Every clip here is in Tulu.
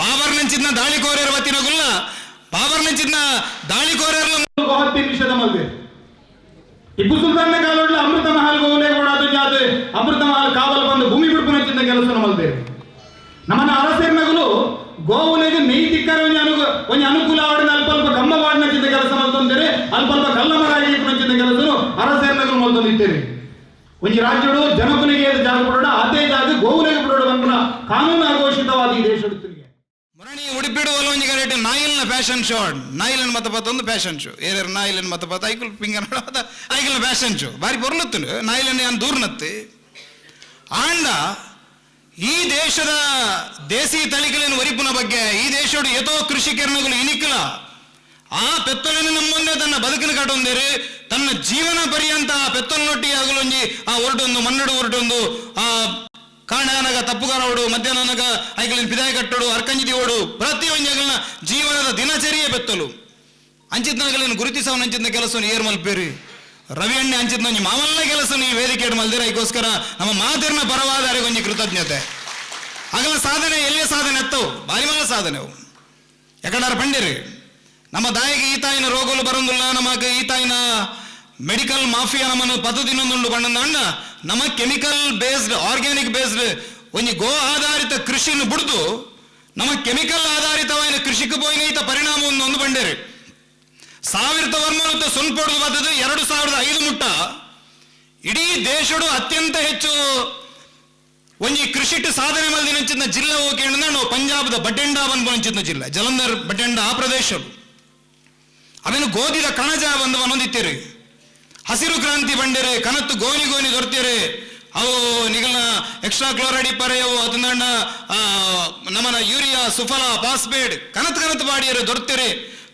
ಬಾಬರ್ನಂಚಿನ ದಾಳಿಕೋರರು ಬತ್ತಿನಗುಲ್ಲ, ಬಾಬರ್ನಂಚಿನ ದಾಳಿಕೋರರು ಗೋಹತ್ಯೆ ನಿಷೇಧ ಮಲ್ದೆ. ಟಿಪ್ಪು ಸುಲ್ತಾನ್ನ ಕಾಲೋಡ್ಲ ಅಮೃತ ಮಹಲ್ ಗೋವುಲೆ ಓಡಾದು ಜಾದು ಅಮೃತ ಮಹಲ್ ಕಾವಲ್ ಬಂದು ಭೂಮಿ ಬಿಡ್ಪುನಂಚಿನ ಕೆಲಸ ಮಲ್ದೆ. ನಮ್ಮನ್ನ ಅರಸರ್ನಗುಲು ಗೋವುಲೆಗೆ ನೈತಿಕರ ಒಂಜಿ ಅನು ಒಂಜಿ ಅನುಕೂಲ ಆವಡಿನ ಅಲ್ಪ ಅಲ್ಪ ಕಮ್ಮ ವಾಡಿನಂಚಿನ ಕೆಲಸ ಮಲ್ತೊಂದೇರೆ, ಅಲ್ಪ ಅಲ್ಪ ಕಲ್ಲ ಮರಾಗಿ ಇಪ್ಪುನಂಚಿನ ಕೆಲಸ ಅರಸರ್ನಗುಲು ಮಲ್ತೊಂದಿತ್ತೇವೆ. ಒಂಜಿ ರಾಜ್ಯಡು ಜನಕುಲಿಗೆ ಏದು ಜಾಗ ಬಿಡೋಣ, ಅದೇ ಜಾಗ ಗೋವುಲೆಗೆ ಬಿಡೋಣ ಅನ್ಪುನ ಕಾನೂನು ಅಘೋಷಿತವಾದ ಈ ದೇಶಡು. ಮುರಣಿ ಉಡುಪಿಡು ಒಲೊಂಜಿ ಕರೆಕ್ಟ್ ನಾಯಿಲ್ನ ಫ್ಯಾಷನ್ ಶೋ. ನಾಯಿಲನ್ ಮತ ಪತ್ತೊಂದು ಫ್ಯಾಷನ್ ಶೋ. ಏರೇರು ನಾಯಿಲನ್ ಮತ ಪತ್ತ ಐಕುಲ್ ಪಿಂಗನ ಐಕಲ್ನ ಫ್ಯಾಷನ್ ಶೋ ಬಾರಿ ಪೊರ್ಲುತ್ತುಂಡು. ನಾಯಿಲನ್ ಯಾನ್ ದೂರ್ನತ್ತು. ಆಂಡ ಈ ದೇಶದ ದೇಸಿ ತಳಿಕಲಿನ ಒರಿಪುನ ಬಗ್ಗೆ, ಈ ದೇಶಡು ಏತೋ ಕೃಷಿಕರ್ನಗುಲು ಇನಿಕಲ ಆ ಪೆತ್ತೊಲಿನ ನಮ್ಮೊಂದೇ ತನ್ನ ಬದುಕಿನ ಕಟ್ಟೊಂದೇರು. ತನ್ನ ಜೀವನ ಪರ್ಯಂತ ಆ ಪೆತ್ತೊಲ್ನೊಟ್ಟಿ ಆಗಲೊಂಜಿ ಆ ಒರಟೊಂದು ಮನ್ನಡು ಒರಟೊಂದು ಆ ಕಾರಣಾನಗ ತಪ್ಪುಗಾರವಡು, ಮಧ್ಯಾಹ್ನನಗ ಐಕಲಿನ ಪಿದಾಯ ಕಟ್ಟೋಡು, ಅರ್ಕಂಜಿದಿ ಓಡು, ಪ್ರತಿ ಒಂಜಿ ಜೀವನದ ದಿನಚರಿಯೇ ಪೆತ್ತಲು. ಅಂಚಿತ್ನಗಲಿನ ಗುರುತಿಸವನ ಅಂಚಿತ್ನ ಕೆಲಸವನ್ನು ಏರ್ ಮಲ್ಪೇರಿ. ರವಿ ಅಣ್ಣೆ ಅಂಚಿತ್ನ ಒಂಜಿ ಮಾಮಲ್ಲ ಕೆಲಸ ಈ ವೇದಿಕೆ ಮಲ್ದಿರ. ಐಕೋಸ್ಕರ ನಮ್ಮ ಮಾತಿರ್ನ ಪರವಾದ ಅರೆಗೊಂಜಿ ಕೃತಜ್ಞತೆ. ಅಗಲ ಸಾಧನೆ ಎಲ್ಲಿಯ ಸಾಧನೆ ಎತ್ತವು, ಬಾರಿ ಮಲ್ಲ ಸಾಧನೆ ಅವು. ಎಕಡಾರ ಪಂಡಿರಿ, ನಮ್ಮ ದಾಯಿಗೆ ಈ ತಾಯಿನ ರೋಗಲು ಬರೋದಿಲ್ಲ, ನಮಗೆ ಈ ತಾಯಿನ ಮೆಡಿಕಲ್ ಮಾಫಿಯಾ ನಮ್ಮನ್ನು ಪದ್ದು ತಿನ್ನೊಂದುಂಡು ಬಣ್ಣದ ಅಣ್ಣ. ನಮ್ಮ ಕೆಮಿಕಲ್ ಬೇಸ್ಡ್, ಆರ್ಗ್ಯಾನಿಕ್ ಬೇಸ್ಡ್ ಒಂಜಿ ಗೋ ಆಧಾರಿತ ಕೃಷಿಯನ್ನು ಬಿಡ್ದು ನಮ್ಮ ಕೆಮಿಕಲ್ ಆಧಾರಿತವಾದ ಕೃಷಿಗೆ ಪೋಯಿನ ಈತ ಪರಿಣಾಮ ಒಂದು ಒಂದು ಬಂಡೇರಿ. ಸಾವಿರದ ವರ್ಮನುತ್ತ ಸೊನ್ಪೊಡ್ದು ಬದ್ದದು 2005 ಮುಟ್ಟ ಇಡೀ ದೇಶಡು ಅತ್ಯಂತ ಹೆಚ್ಚು ಒಂಜಿ ಕೃಷಿಟ್ ಸಾಧನೆ ಮಲ್ದಿನಂಚಿನ ಜಿಲ್ಲೆ ಹೋಗಿ ನಾವು ಪಂಜಾಬ್ದ ಬಟೆಂಡಾ ಬಂದು ಜಿಲ್ಲೆ, ಜಲಂಧರ್, ಬಟೆಂಡಾ ಆ ಪ್ರದೇಶ. ಅವೇನು ಗೋಧಿದ ಕಣಜ ಬಂದು ಒಂದಿತ್ತೀರಿ. ಹಸಿರು ಕ್ರಾಂತಿ ಬಂಡಿರಿ, ಕನತ್ತು ಗೋನಿ ಗೋನಿ ದೊರ್ತೀರಿ. ಅವು ನಿಗಲ್ನ ಎಕ್ಸ್ಟ್ರಾ ಕ್ಲೋರೈಡ್ ಇಪ್ಪರೆ, ಅವು ಅದನ್ನ ನಮ್ಮನ ಯೂರಿಯಾ, ಸುಫಲ, ಪಾಸ್ಪೇಡ್ ಕನತ್ ಕನತ್ ಬಾಡಿಯರು ದೊರ್ತೀರಿ.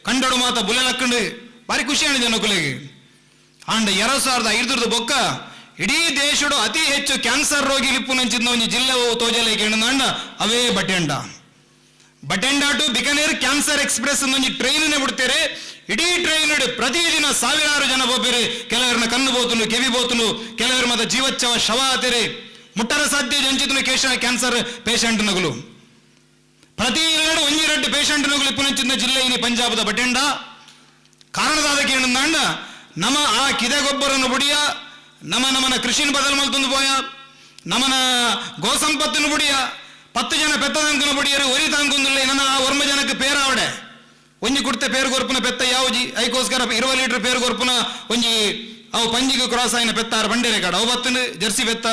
ಕಂಡಡು ಮಾತ ಬುಲೆ ಲಕ್ಕಂಡು ಬಾರಿ ಖುಷಿ ಆಣಿದೆ ಜನಕುಲೆಗೆ. ಆಂಡ 2005ರದ ಬೊಕ್ಕ ಇಡೀ ದೇಶಡು ಅತಿ ಹೆಚ್ಚು ಕ್ಯಾನ್ಸರ್ ರೋಗಿ ಲಿಪ್ಪುನಂಚಿನ ಒಂಜಿ ಜಿಲ್ಲೆ ತೋಜಲೆ ಕೇಂದ್ರ ಅವೇ ಬಟೆಂಡ. ಬಟೆಂಡಾ ಟು ಬಿಕನೇರ್ ಕ್ಯಾನ್ಸರ್ ಎಕ್ಸ್ಪ್ರೆಸ್ ಒಂಜಿ ಟ್ರೈನ್ ಬಿಡ್ತೇರೆ. ಇಡೀ ಟ್ರೈನ್ ಪ್ರತಿದಿನ ಸಾವಿರಾರು ಜನ ಬೋಪೇರೆ. ಕೆಲವರನ್ನ ಕಣ್ಣು ಬೋತುನು, ಕೆವಿ ಬೋತುನು, ಕೆಲವರು ಮತ ಜೀವಚ್ಚವ ಶವ ಆತೇರೆ. ಮುಟ್ಟರ ಸಾಧ್ಯ ಜಂಚಿತನು ಕೇಶ ಕ್ಯಾನ್ಸರ್ ಪೇಷಂಟ್ ನಗುಲು. ಪ್ರತಿ ಎರಡು ಒಂಜಿ ರಡ್ಡು ಪೇಷಂಟ್ ನಗುಲು ಇಪ್ಪುನಂಚಿನ ಜಿಲ್ಲೆ ಇನಿ ಪಂಜಾಬದ ಬಟೆಂಡ. ಕಾರಣದಾದ ಕೇಂದ್ರ ನಮ ಆ ಕಿದೆ ಗೊಬ್ಬರನ್ನು ಬುಡಿಯ, ನಮ ನಮನ ಕೃಷಿನ ಬದಲು ಮಲ್ತೊಂದು ಪೋಯ, ನಮನ ಗೋಸಂಪತ್ತನ್ನು ಬುಡಿಯ. 10 ಜನ ಪೆತ್ತದಂಕನ ಬುಡಿಯರು, ಒರಿ ತಾಂಕೊಂದುಲ್ಲ. ನನ್ನ ಆ ಒರ್ಮ ಜನಕ್ಕೆ ಪೇರಾವಡೆ ಒಂಜಿ ಕುಡ್ತೆ ಪೇರು ಕೊರ್ಪುನ ಪೆತ್ತ ಯಾವುಜಿ. ಐಕೋಸ್ಕರ 20 ಲೀಟರ್ ಪೇರು ಕೊರ್ಪುನ ಒಂಜಿ ಅವು ಪಂಜಿಗೆ ಕ್ರಾಸ್ ಆಯಿನ ಪೆತ್ತಾರ ಬಂಡೇರೆ ಕಾಡ ಅವು ಬತ್ತನು ಜರ್ಸಿ ಪೆತ್ತ.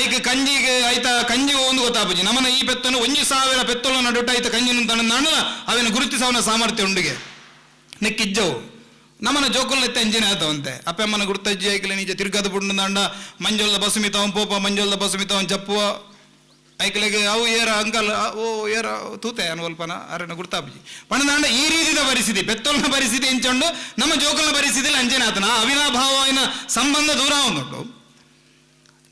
ಐಕ್ ಕಂಜಿಗೆ ಐತ ಕಂಜಿ ಒಂದು ಗೊತ್ತಾಪುಜಿ. ನಮನ ಈ ಪೆತ್ತನು 1000 ಪೆತ್ತೊಳ ನಡುಟ ಐತ ಕಂಜಿ ತನ್ನ ಅವೇನು ಗುರುತಿಸವನ ಸಾಮರ್ಥ್ಯ ಉಂಡಿಗೆ ನೆಕ್ಕಿಜ್ಜವು. ನಮ್ಮನ ಜೋಕುಲ್ ಎತ್ತ ಎಂಜಿನ ಆತವಂತೆ. ಅಪ್ಪಮ್ಮನ ಗುರ್ತಜ್ಜಿ ಐಕ್ಲೆ ನಿಜ ತಿರ್ಗದ ಪುಂಡ ಮಂಜೊಲ್ದ ಬಸುಮಿತವನ್ ಪೋಪ, ಮಂಜೊಲ್ದ ಬಸುಮಿತವನ್ ಜಪ್ಪುವ. ಐಕ್ಲೆಗೆ ಅವು ಏರ ಅಂಕಲ್, ಓ ಏರ ತೂತೆ ಅನ್ವಲ್ಪನ ಅರನ ಗುರ್ತಾಪುಜಿ ಪಣದಾಂಡ. ಈ ರೀತಿದ ಪರಿಸ್ಥಿತಿ, ಪೆತ್ತೊಲ್ನ ಪರಿಸ್ಥಿತಿ ಎಂಚೊಂಡು, ನಮ್ಮ ಜೋಕುಲ್ನ ಪರಿಸ್ಥಿತಿ ಅಂಜನಾತನ ಅವಿನಾಭಾವನ ಸಂಬಂಧ ದೂರ ಉಂಟು.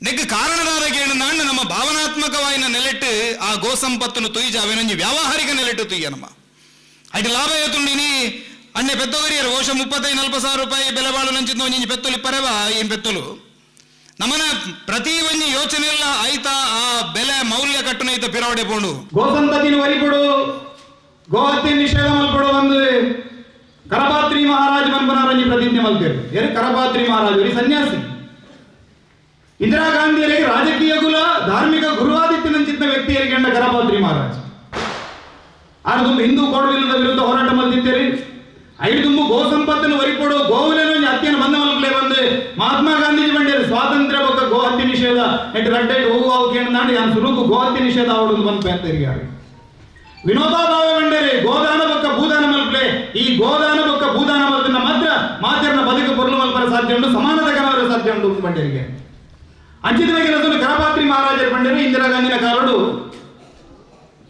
ನೆಕ್ ಕಾರಣದಾದ ಕೇಳುನಾಂಡ ನಮ್ಮ ಭಾವನಾತ್ಮಕವಾಯಿನ ನೆಲೆಟ್ಟು ಆ ಗೋಸಂಪತ್ತನ್ನು ತುಯ್ಜ, ಅವೇನೊಂಜಿ ವ್ಯಾವಹಾರಿಕ ನೆಲೆಟ್ಟು ತುಯ್ಯ ನಮ್ಮ ಅటు ಲಾಭ ಏತುಂಡಿನಿ. ಅಣ್ಣೆ ಪೆತ್ತೋಗರಿಯರು ವರ್ಷ 35-40 ಸಾವಿರ ರೂಪಾಯಿ ಬೆಲೆ ಬಾಳು ನಂಚಿದ್ನ ಒಂಜಿ ಪೆತ್ತೊಲಿ ಪರೆವ ಏನ್ ಪೆತ್ತೊಲು. ನಮನ ಪ್ರತಿ ಒಂಜಿ ಯೋಚನೆ ಎಲ್ಲ ಆಯ್ತಾ ಆ ಬೆಲೆ ಮೌಲ್ಯ ಕಟ್ಟುನ ಐತ ಪಿರವಡೆ ಪೋಂಡು. ಗೋಸಂತತಿನ ವರಿಪುಡು, ಗೋಹತ್ಯೆ ನಿಷೇಧ ಮಲ್ಪಡು ಒಂದು ಕರಪಾತ್ರಿ ಮಹಾರಾಜ್ ಮನ್ಪನಾರಂಜಿ ಪ್ರತಿಜ್ಞೆ ಮಲ್ತೇರು. ಏರು ಕರಪಾತ್ರಿ ಮಹಾರಾಜ್? ಒರಿ ಸನ್ಯಾಸಿ. ಇಂದಿರಾ ಗಾಂಧಿಯರಿಗೆ ರಾಜಕೀಯ ಕುಲ ಧಾರ್ಮಿಕ ಗುರುವಾದಿತ್ಯನಂಚಿತ್ತ ವ್ಯಕ್ತಿಯರಿಗೆ ಅಂಡ ಕರಪಾತ್ರಿ ಮಹಾರಾಜ್. ಆರು ತುಂಬ ಹಿಂದೂ ಕೋಡವಿಲ್ಲದ ವಿರುದ್ಧ ಹೋರಾಟ ಮಲ್ತಿದ್ದೇರಿ. ಐದು ತುಂಬ ಗೋ ಸಂಪತ್ತನ್ನು ವರಿಪಡು, ಗೋವುలను ಅತ್ಯನ ಬಂದ ಮಲ್ಪಲೆ ಬಂದು ಮಹಾತ್ಮ ಗಾಂಧೀಜಿ ಬಂಡೇರು. ಸ್ವಾತಂತ್ರ್ಯ ಬೊಕ್ಕ ಗೋ ಹತ್ಯೆ ನಿಷೇಧ ಎಟ್ಟು ರಡ್ಡೆಟ್ ಹೂವು ಅವು ಕೇಂದ್ರ ಯಾನ್ ಸುರುಕು ಗೋ ಹತ್ಯೆ ನಿಷೇಧ ಅವಡು ಬಂದು ಅಂತ. ವಿನೋಬಾ ಭಾವೆ ಬಂಡೇರಿ, ಗೋದಾನ ಬೊಕ್ಕ ಭೂದಾನ ಮಲ್ಪಲೆ. ಈ ಗೋದಾನ ಬೊಕ್ಕ ಭೂದಾನ ಮಲ್ತಿನ ಮಾತ್ರ ಮಾತೆರ್ನ ಬದುಕು ಪೊರ್ಲು ಮಲ್ಪರ ಸಾಧ್ಯ ಉಂಟು, ಸಮಾನತೆ ಕನವರ ಸಾಧ್ಯ ಉಂಟು ಬಂಡೇರಿಗೆ. ಅಂಚಿನ ಕೆಲಸ ಕರಪಾತ್ರಿ ಮಹಾರಾಜರು ಬಂಡೇರು. ಇಂದಿರಾ ಗಾಂಧಿನ ಕಾಲಡು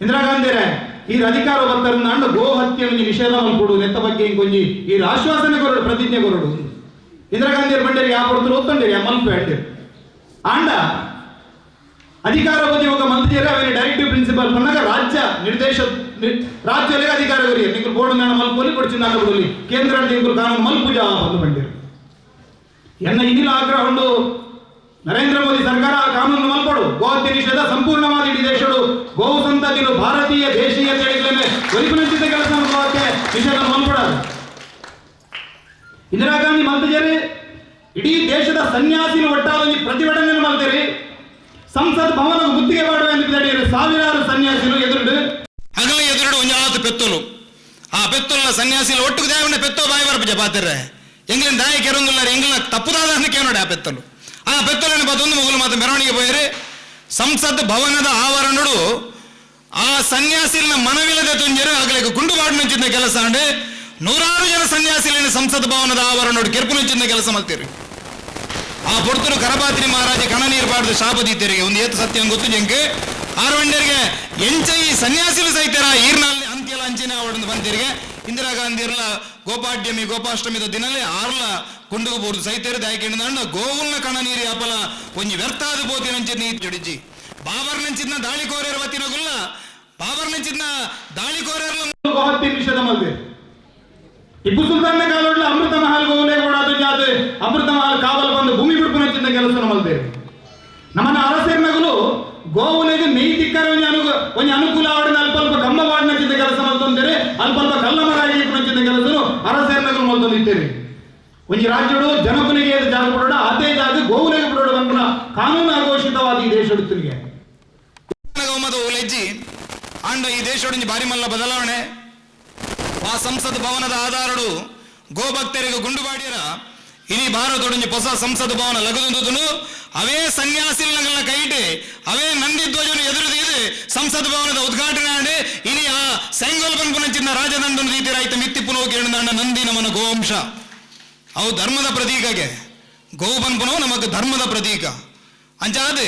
ಇಂದಿರಾ ಗಾಂಧಿರೇ ಈ ಅಧಿಕಾರ ಬರ್ತಾರ ಗೋ ಹತ್ಯೆ ಒಂಜಿ ನಿಷೇಧ ಮಲ್ಪೊಡು, ನೆತ್ತ ಬಗ್ಗೆ ಇಂಕೊಂಜಿ ಈ ಆಶ್ವಾಸನೆ ಕೊರಡು, ಪ್ರತಿಜ್ಞೆ ಕೊರಡು. ಇಂದಿರಾ ಗಾಂಧಿ ಬಂಡೇರಿ ಯಾ ಪೊರ್ತುಲು ಒತ್ತೊಂಡೇರಿ, ಆ ಮಲ್ಪೆ ಅಂಡೇರಿ. ಆಂಡ ಅಧಿಕಾರ ಒಂದು ಮಂತ್ರಿಯರ ಅವೇನು ಡೈರೆಕ್ಟಿವ್ ಪ್ರಿನ್ಸಿಪಲ್ ಪನ್ನಗ ರಾಜ್ಯ ನಿರ್ದೇಶ ರಾಜ್ಯದಲ್ಲಿ ಅಧಿಕಾರ ಕೊರಿಯ, ನಿಂಕುಲು ಬೋರ್ಡ್ ನಾಣ ಮಲ್ಪೊಲಿ, ಕೊಡ್ಚಿಂದಾನ ಬಿಡಲಿ, ಕೇಂದ್ರ ನಿಂಕುಲು ಕಾನೂನು ಮಲ್ಪುಜ ಬಂದು ಬಂಡೇರು. ಎನ್ನ ಇನ್ನಿಲ ಆಗ್ರಹ ಉಂಡು. ನರೇಂದ್ರ ಮೋದಿ ಸರ್ಕಾರ ಆ ಕಾನೂನು ಮಲ್ಪಡು. ಗೋಹತ್ಯೆ ನಿಷೇಧ ಸಂಪೂರ್ಣವಾದ ಇಡೀ ದೇಶಡು ಗೋವು ಸಂತತಿಲು ಭಾರತೀಯ ದೇಶೀಯ ತಳಿಗಳನ್ನೇ ಒರಿಪುನಂಚಿತ ಕೆಲಸ ಗೋಹತ್ಯೆ ನಿಷೇಧ ಮಲ್ಪಡಾದು. ಇಂದಿರಾ ಗಾಂಧಿ ಮಲ್ತಜೇರಿ ಇಡೀ ದೇಶದ ಸನ್ಯಾಸಿನ ಒಟ್ಟಾದ ಪ್ರತಿಭಟನೆ ಮಲ್ತೇರಿ. ಸಂಸತ್ ಭವನ ಮುತ್ತಿಗೆ ಮಾಡುವ ಎಂದು ಸಾವಿರಾರು ಸನ್ಯಾಸಿಗಳು ಎದುರುಡು. ಅಗಲ ಎದುರುಡು ಒಂಜಾತು ಪೆತ್ತೊಲು. ಆ ಪೆತ್ತೊಲ್ನ ಸನ್ಯಾಸಿಲು ಒಟ್ಟುಗು ದೇವನ ಪೆತ್ತೋ ಬಾಯಿ ಬರ್ಪಜ ಪಾತಿರ್ರೆ. ಎಂಗ್ಲಿನ ದಾಯ ಕೆರೊಂದುಲ್ಲಾರ, ಎಂಗ್ಲಿನ ತಪ್ಪುದಾದ ಕೇನೋಡೆ ಆ ಪೆತ್ತಲು. ಆ ಪೆತ್ತಲನ್ನು ಬತ್ತೊಂದು ಮೊಗಲು ಮಾತು ಮೆರವಣಿಗೆ ಪೋಯರು. ಸಂಸತ್ ಭವನದ ಆವರಣಡು ಆ ಸನ್ಯಾಸಿನ ಮನವಿಲ್ಲದೆ ತುಂಜರು ಆಗಲಿಕ್ಕೆ ಗುಂಡು ಬಾಡಿನಂಚಿನ ಕೆಲಸ ಅಂಡು. ನೂರಾರು ಜನ ಸನ್ಯಾಸಿಲಿನ ಸಂಸತ್ ಭವನದ ಆವರಣಡು ಕೆರ್ಪುನಂಚಿನ ಕೆಲಸ ಮಲ್ತೀರಿ. ಆ ಪೊರ್ತುನು ಕರಪಾತ್ರಿ ಮಹಾರಾಜ ಕಣ ನೀರು ಪಾಡ್ದು ಶಾಪ ದೀತೆರಿಗೆ. ಒಂದು ಏತು ಸತ್ಯ ಗೊತ್ತು ಜಂಕ್ ಆರ್ವಂಡರಿಗೆ ಎಂಚ ಈ ಸನ್ಯಾಸಿಲು ಸೈತರ ಈರ್ನಲ್ಲಿ ಅಂತ್ಯಲ ಅಂಚಿನ ಅವಡನ್ನು ಬಂತಿರಿಗೆ. ಇಂದಿರಾ ಗಾಂಧಿ ಇರ್ಲ ಗೋಪಾಡ್ಯಮಿ ಗೋಪಾಷ್ಟಮಿದ ದಿನಲೇ ಆರ್ಲ ಕುಂಡುಗು ಬೋರ್ದು ಸೈತೇರು ದಾಯಕಿಂಡ ಗೋವುಲ್ನ ಕಣ ನೀರು ಅಪಲ ಒಂಜಿ ವ್ಯರ್ಥ ಆದ ಬೋತಿನಂಚಿನ ನೀರು ಜಡಿಜಿ. ಬಾಬರ್ ನಂಚಿದ್ನ ದಾಳಿ ಕೋರೇರ ಬತ್ತಿನಗುಲ್ಲ, ಬಾಬರ್ ನಂಚಿದ್ನ ದಾಳಿ ಕೋರೇರ್ಲ. ಗೋಹತ್ಯೆ ನಿಷೇಧ ಮಲ್ದೆ. ಟಿಪ್ಪು ಸುಲ್ತಾನ್ನ ಕಾಲೋಡ್ಲ ಅಮೃತ ಮಹಲ್ ಗೋವುಲೇ ಕೂಡ ಅದು ಜಾತೆ ಅಮೃತ ಮಹಲ್ ಕಾವಲ್ ಬಂದು ಭೂಮಿ ಬಿಡ್ಪುನಂಚಿನ ಕೆಲಸ ಮಲ್ದೆ. ನಮ್ಮನ್ನ ಅರಸರ್ನಗುಲು ಗೋವುಲೆಗೆ ಮೆಯ್ ತಿಕ್ಕರೆ ಒಂಜಿ ಒಂಜಿ ಅನುಕೂಲ ಆವಡಿನ ಅಲ್ಪ ಅಲ್ಪ ಕಮ್ಮ ವಾಡಿನಂಚಿನ ಕೆಲಸ ಮಲ್ತೊಂದೇರೆ. ಅಲ್ಪ ಅಲ್ಪ ಕಲ್ಲ ಮರ ಚಿಂತ ಕೆಲಸನು ಅರಸರ್ನಗುಲು ಮಲ್ತೊಂದಿತ್ತೇವೆ. ಒಂಜಿ ರಾಜ್ಯಡು ಜನಕುಲಿಗೆ ಏದು ಜಾಗ ಬಿಡೋಣ, ಅದೇ ಜಾಗ ಗೋವುಲೆಗೆ ಬಿಡೋಣ ಬಂದ್ನ ಕಾನೂನು ಆಘೋಷಿತವಾದ ಈ ದೇಶಡುತ್ತಿಗೆ. ಗೌಮದ ಓಲೆಜ್ಜಿ ಆಂಡ ಈ ದೇಶದೊಂಜಿ ಬಾರಿ ಮಲ್ಲ ಬದಲಾವಣೆ. ಆ ಸಂಸತ್ ಭವನದ ಆಧಾರಡು ಗೋಭಕ್ತರಿಗೆ ಗುಂಡು ಬಾಡಿಯರ. ಇನಿ ಭಾರತದೊಡಂಜಿ ಹೊಸ ಸಂಸತ್ ಭವನ ಲಗದುಂದುನು. ಅವೇ ಸನ್ಯಾಸಿಲ್ನಗಲ್ನ ಕೈಟೆ ಅವೇ ನಂದಿ ಧ್ವಜನು ಎದುರು ಸಂಸತ್ ಭವನದ ಉದ್ಘಾಟನೆ ಆಂಡೆ. ಇನಿ ಆ ಸೆಂಗೋಲ್ ಪನ್ಪುನಂಚಿನ ರಾಜದಂಡನ ರೀತಿ ರೈತ ಮಿತ್ತಿಪ್ಪುನೋ ಕೇಳಿದಂಡ. ನಂದಿ ನಮನ ಗೋವಂಶ, ಅವು ಧರ್ಮದ ಪ್ರತೀಕಗೆ. ಗೋ ಪನ್ಪುನೋ ನಮಕ್ ಧರ್ಮದ ಪ್ರತೀಕ. ಅಂಚಾದೆ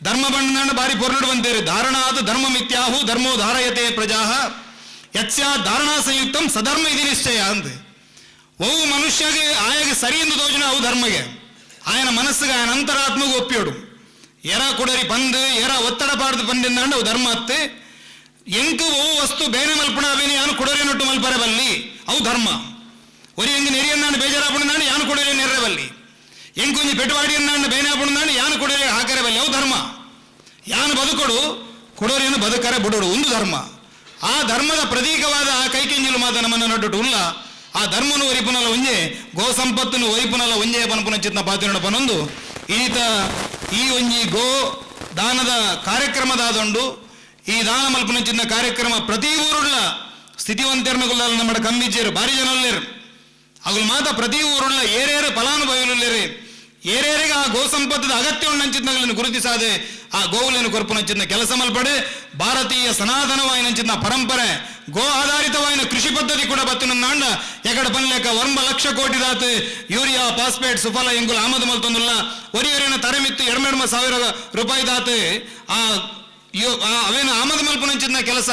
ಧರ್ಮ ಬಂಡ ಬಾರಿ ಪೊರ್ಲುಡು ಬಂತೇರಿ. ಧಾರಣಾತ್ ಧರ್ಮ ಮಿತ್ಯಾಹು ಧರ್ಮೋ ಧಾರಯತೆ ಪ್ರಜಾಹ ಯತ್ಸ್ಯಾ ಧಾರಣಾ ಸಂಯುಕ್ತಂ ಸಧರ್ಮ ಇದಿ ನಿಶ್ಚಯ ಅಂತೆ. ಒವು ಮನುಷ್ಯಗೆ ಆಯಗೆ ಸರಿ ಎಂದು ತೋಜನ ಅವು ಧರ್ಮಗೆ. ಆಯನ ಮನಸ್ಸಿಗೆ ಆಯನ ಅಂತರಾತ್ಮಗೆ ಒಪ್ಪಿಯೋಡು. ಎರ ಕೊಡರಿ ಬಂದು ಎರ ಒತ್ತಡ ಪಾಡ್ದು ಬಂದಿಂದಾಂಡ ಅವು ಧರ್ಮ ಅತ್ತೆ. ಎಂಕು ಒವು ವಸ್ತು ಬೇನೆ ಮಲ್ಪಣ ಅವೇನಿ ಯಾನು ಕೊಡರಿ ನೊಟ್ಟು ಮಲ್ಪರೆ ಬಲ್ಲಿ, ಅವು ಧರ್ಮ. ಒರಿ ಎಂಗ್ ನೆರಿಯನ್ನಾಂಡು ಬೇಜಾರಾಪುಣದಾಂಡು ಯಾನು ಕೊಡರಿ ನೆರ್ರೆ ಬಲ್ಲಿ. ಎಂಕೊಂಜಿ ಪೆಟುವಾಡಿಯನ್ನಾಂಡು ಬೇನೆ ಆಪುಣದಾಂಡು ಯಾನು ಕೊಡರಿ ಹಾಕರೆ ಬಲ್ಲಿ, ಅವು ಧರ್ಮ. ಯಾನು ಬದುಕೊಡು, ಕೊಡೋರೇನು ಬದುಕರೆ ಬುಡೋಡು, ಒಂದು ಧರ್ಮ. ಆ ಧರ್ಮದ ಪ್ರತೀಕವಾದ ಆ ಕೈಕೆಂಜಿಲು ಮಾತ ನಮ್ಮನ್ನು ನಡುಟು ಉಲ್ಲ. ಆ ಧರ್ಮನು ಒರಿಪುನಲ ಒಂಜೆ, ಗೋ ಸಂಪತ್ತನ್ನು ಒರಿಪುನಲ ಒಂಜೆ ಪನ್ಪುನ ಚಿತ್ನ ಪಾತಿನಡ ಪನೊಂದು ಈತ ಈ ಒಂಜಿ ಗೋ ದಾನದ ಕಾರ್ಯಕ್ರಮದಾದೊಂಡು. ಈ ದಾನ ಮಲ್ಪುನ ಚಿನ್ನ ಕಾರ್ಯಕ್ರಮ ಪ್ರತಿ ಊರುಳ್ಳ ಸ್ಥಿತಿವಂತೆರ್ನಗುಲ್ಲ ನಮ್ಮ ಕಮ್ಮಿಜ್ಜೇರು, ಭಾರಿ ಜನ ಉಲ್ಲೇರು. ಅಗುಲು ಮಾತ ಪ್ರತಿ ಊರುಳ್ಳ ಏರೇರು ಫಲಾನುಭವಿಲುಲ್ಲೇರು. ಏರೇರಿಗೆ ಆ ಗೋ ಸಂಪತ್ತದ ಅಗತ್ಯ ಉಂಡಂಚಿತ್ನಗಳನ್ನು ಗುರುತಿಸಾದೆ ಆ ಗೋವುలను ಕೊರ್ಪುನಂಚಿನ ಕೆಲಸ ಮಲ್ಪಡೆ. ಭಾರತೀಯ ಸನಾತನವಾಯಿನಂಚಿನ ಪರಂಪರೆ ಗೋ ಆಧಾರಿತವಾಯಿನ ಕೃಷಿ ಪದ್ಧತಿ ಕೂಡ ಬತ್ತಿನಂದಾಂಡ ಎಕಡ ಪನ್ಲೆಕ 9 ಲಕ್ಷ ಕೋಟಿ ದಾತ್ ಯೂರಿಯಾ, ಫಾಸ್ಫೇಟ್, ಸುಫಲ ಎಂಗುಲ ಆಮದು ಮಲ್ತೊಂದುಲ್ಲ. ಒರಿಯೊರಿನ ತರೆಮಿತ್ತು ಎಡ್ಮೆಡ್ಮ ಸಾವಿರ ರೂಪಾಯಿ ದಾತ್ ಆ ಅವೇನು ಆಮದು ಮಲ್ಪುನಂಚಿನ ಕೆಲಸ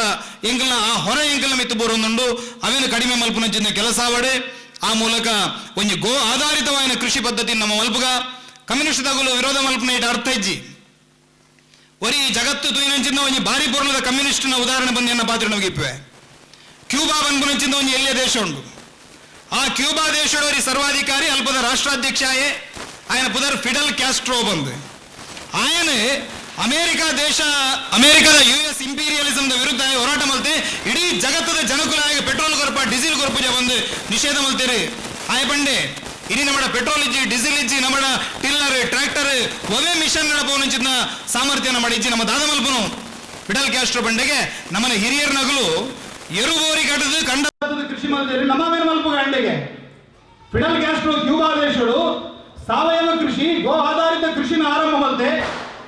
ಎಂಕಲ್ನ ಆ ಹೊರ ಎಂಕಲ್ನ ಮಿತ್ತು ಬೋರೊಂದುಂಡು. ಅವೇನು ಕಡಿಮೆ ಮಲ್ಪುನಂಚಿನ ಕೆಲಸ ಆವಡೆ. ಆ ಮೂಲಕ ಒಂಜಿ ಗೋ ಆಧಾರಿತವಾಯಿನ ಕೃಷಿ ಪದ್ಧತಿ ನಮ್ಮ ಮಲ್ಪುಗ. ಕಮ್ಯುನಿಸ್ಟ್ ತಗುಲು ವಿರೋಧ ಮಲ್ಪುನ ಇಟ ಅರ್ಥ ಇಜ್ಜಿ. ಒರಿ ಜಗತ್ತು ತೂಯಿನಂಚಿನ ಒಂಜಿ ಭಾರಿ ಪೂರ್ಣದ ಕಮ್ಯುನಿಸ್ಟ್ನ ಉದಾಹರಣೆ ಬಂದು ಎನ್ನ ಪಾತ್ರ ನಮಗೆ ಇಪ್ಪೆ. ಕ್ಯೂಬಾ ಬಂದ್ಪುನಂಚಿನ ಒಂಜಿ ಎಲ್ಲಿಯ ದೇಶ ಉಂಟು. ಆ ಕ್ಯೂಬಾ ದೇಶದವರಿ ಸರ್ವಾಧಿಕಾರಿ ಅಲ್ಪದ ರಾಷ್ಟ್ರಾಧ್ಯಕ್ಷಾಯೇ ఆయన ಪುದರ್ ಫಿಡಲ್ ಕ್ಯಾಸ್ಟ್ರೋ ಬಂದು. ఆయన ಅಮೇರಿಕಾ ದೇಶ, ಅಮೇರಿಕಾದ ಯುಎಸ್ ಇಂಪೀರಿಯಲಿಸಮ್ ವಿರುದ್ಧ ಹೋರಾಟ ಮಲ್ತೆ. ಇಡೀ ಜಗತ್ತದ ಜನಕುಲಾಗ ಪೆಟ್ರೋಲ್ ಕೊರಪ, ಡೀಸೆಲ್ ಕೊರಪುಜ ಬಂದು ನಿಷೇಧ ಮಲ್ತೇರಿ. ಆಯ ಪಂಡೆ, ಇನಿ ನಮ್ಮಡ ಪೆಟ್ರೋಲ್ ಇಜ್ಜಿ, ಡೀಸೆಲ್ ಇಜ್ಜಿ, ನಮ್ಮಡ ಟಿಲ್ಲರ್, ಟ್ರ್ಯಾಕ್ಟರ್ ಒವೇ ಮಿಷನ್ ನಡಪೋನಿಂಚಿನ ಸಾಮರ್ಥ್ಯ ನಮ್ಮ ಇಜ್ಜಿ, ನಮ್ಮ ದಾದ ಮಲ್ಪನು? ಫಿಡಲ್ ಕ್ಯಾಸ್ಟ್ರೋ ಬಂಡೆಗೆ ನಮ್ಮನ ಹಿರಿಯರ ನಗಲು ಎರುಬೋರಿ ಕಟ್ಟದು ಕಂಡ ಕೃಷಿ ಮಲ್ತೇರಿ, ನಮ್ಮ ಮೇಲೆ ಮಲ್ಪುಗ ಅಂಡೆಗೆ. ಫಿಡಲ್ ಕ್ಯಾಸ್ಟ್ರೋ ಕ್ಯೂಬಾ ದೇಶಡು ಸಾವಯವ ಕೃಷಿ, ಗೋ ಆಧಾರಿತ ಕೃಷಿನ ಆರಂಭ ಮಲ್ತೆ.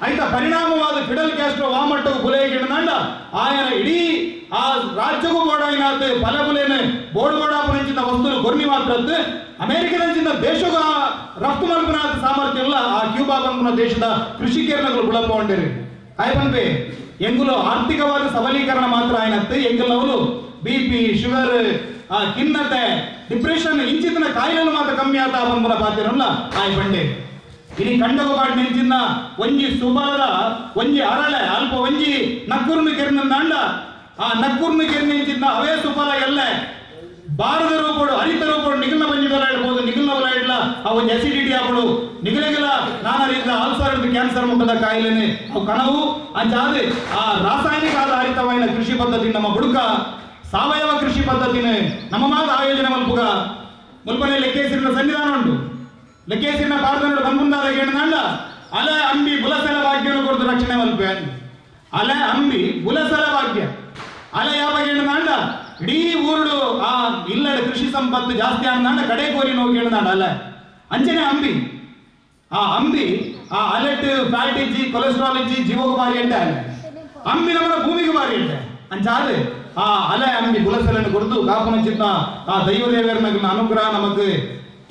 ಐತ ಪರಿಣಾಮವಾದ ಫಿಡಲ್ ಕ್ಯಾಸ್ಟ್ರೋ ವಾಮಟ್ಟವು ಬುಲೆಗಿಡನಂಡ ఆయన ಇಡೀ ಆ ರಾಜ್ಯಗೂ ಬೋಡಾಯಿನಾತ್ ಬಲ ಬುಲೇನೆ ಬೋರ್ಡ್ ಬೋಡಾಪುನಂಚಿನ ವಸ್ತುలు ಕೊರ್ನಿ ಮಾತ್ರತ್ ಅಮೆರಿಕದಂಚಿನ ದೇಶಗೂ ಆ ರಫ್ತು ಮಲ್ಪನಾದ ಸಾಮರ್ಥ್ಯ ಇಲ್ಲ. ಆ ಕ್ಯೂಬಾ ಬಂಪುನ ದೇಶದ ಕೃಷಿಕರ್ನಗಳು ಬುಳಪ ಉಂಡಿರಿ. ಆಯ್ ಎಂಗುಲು ಆರ್ಥಿಕವಾದ ಸಬಲೀಕರಣ ಮಾತ್ರ ಆಯ್ನತ್ತು. ಎಂಗುಲವರು ಬಿಪಿ, ಶುಗರ್, ಆ ಖಿನ್ನತೆ, ಡಿಪ್ರೆಷನ್ ಇಂಚಿತನ ಕಾಯಿಲೆలు ಮಾತ್ರ ಕಮ್ಮಿ ಆತ ಬಂಪುನ ಪಾತಿರಲ್ಲ ಆಯ್ ಬಂಡೆ. ಇನಿ ಕಂಡಗ ಪಾಟ್ ನೆಂಚಿನ ಒಂಜಿ ಸುಬಲದ ಒಂಜಿ ಅರಳೆ ಅಲ್ಪ ಒಂಜಿ ನಕ್ಕುರ್ನು ಕೆರ್ನಂದಾಂಡ ಆ ನಕ್ಕುರ್ನು ಕೆರ್ನಿಂಚಿನ ಅವೇ ಸುಬಲ ಎಲ್ಲ ಭಾರತ ರೂಪಡು ಹರಿತ ರೂಪಡು ನಿಗಲ್ನ ಬಂಜಿ ಬಲ ಇಡ್ಬೋದು, ನಿಗಲ್ನ ಬಲ ಇಡ್ಲ. ಆ ಒಂಜಿ ಅಸಿಡಿಟಿ ಆಪುಂಡು. ನಿಗಲಿಗಲ ನಾನಾ ರೀತಿಯ ಅಲ್ಸರ್, ಕ್ಯಾನ್ಸರ್ ಮುಟ್ಟದ ಕಾಯಿಲೆನೆ ಅವು ಕನವು. ಅಂಚಾದ್ ಆ ರಾಸಾಯನಿಕ ಆಧಾರಿತವಾಯಿನ ಕೃಷಿ ಪದ್ಧತಿ ನಮ್ಮ ಬುಡುಕ, ಸಾವಯವ ಕೃಷಿ ಪದ್ಧತಿನ ನಮ್ಮ ಮಾತ ಆಯೋಜನೆ ಮಲ್ಪುಗ. ಮುಲ್ಪನೆ ಲೆಕ್ಕೇಸಿರಿನ ಸನ್ನಿಧಾನ ಉಂಟು. ಲೆಕ್ಕೇಸಿರಿನ ಪಾರ್ದನಡು ಬಂಗುಂದಾದ ಕೇಳಿದಂಡ, ಅಲೆ ಅಂಬಿ ಬುಲಸಲ ಭಾಗ್ಯವನ್ನು ಕೊಡ್ತು ರಕ್ಷಣೆ ಮಲ್ಪೆ. ಅಲೆ ಅಂಬಿ ಬುಲಸಲ ಭಾಗ್ಯ. ಅಲೆ ಯಾವಾಗ ಹೇಳಿದಾಂಡ, ಇಡೀ ಊರುಡು ಆ ಇಲ್ಲಡೆ ಕೃಷಿ ಸಂಪತ್ತು ಜಾಸ್ತಿ ಆಂದಾಂಡ ಕಡೆ ಕೋರಿ ನೋವು ಕೇಳಿದಾಂಡ ಅಲೆ. ಅಂಚನೆ ಅಂಬಿ, ಆ ಅಂಬಿ ಆ ಅಲೆಟ್ ಫ್ಯಾಟ್ ಇಜ್ಜಿ, ಕೊಲೆಸ್ಟ್ರಾಲ್ ಇಜ್ಜಿ, ಜೀವಕ್ಕೆ ಬಾರಿ ಅಂಟೆ. ಅಲೆ ಅಂಬಿ ನಮ್ಮ ಭೂಮಿಗೆ ಬಾರಿ ಅಂಟೆ. ಅಂಚಾದ ಆ ಅಲೆ ಅಂಬಿ ಬುಲಸಲನ್ನು ಕೊಡ್ತು ಕಾಪುನ ಚಿತ್ತ ಆ ದೈವ ದೇವರನ ಅನುಗ್ರಹ ನಮಕ್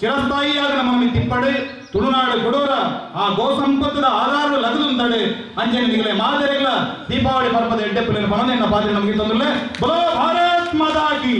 ಚಿರಸ್ಥಾಯಿಯಾದ ನಮ್ಮ ತಿಪ್ಪಡೆ. ತುಳುನಾಡು ಕೊಡೋರ ಆ ಗೋ ಸಂಪತ್ತದ ಆಧಾರ ಲಗದುಂತಡೆ. ಅಂಚನೆ ನಿಗಲೆ ಮಾದರಿಗಳ ದೀಪಾವಳಿ ಪರ್ಬದ ಎಡ್ಡೆ ಪುಲಿನ ಪಣನೆನ್ನ ಪಾತ್ರೆ ನಮಗೆ ತಂದುಲ್ಲೆ. ಬಲೋ ಭಾರತ್ ಮಾತಾ ಕಿ.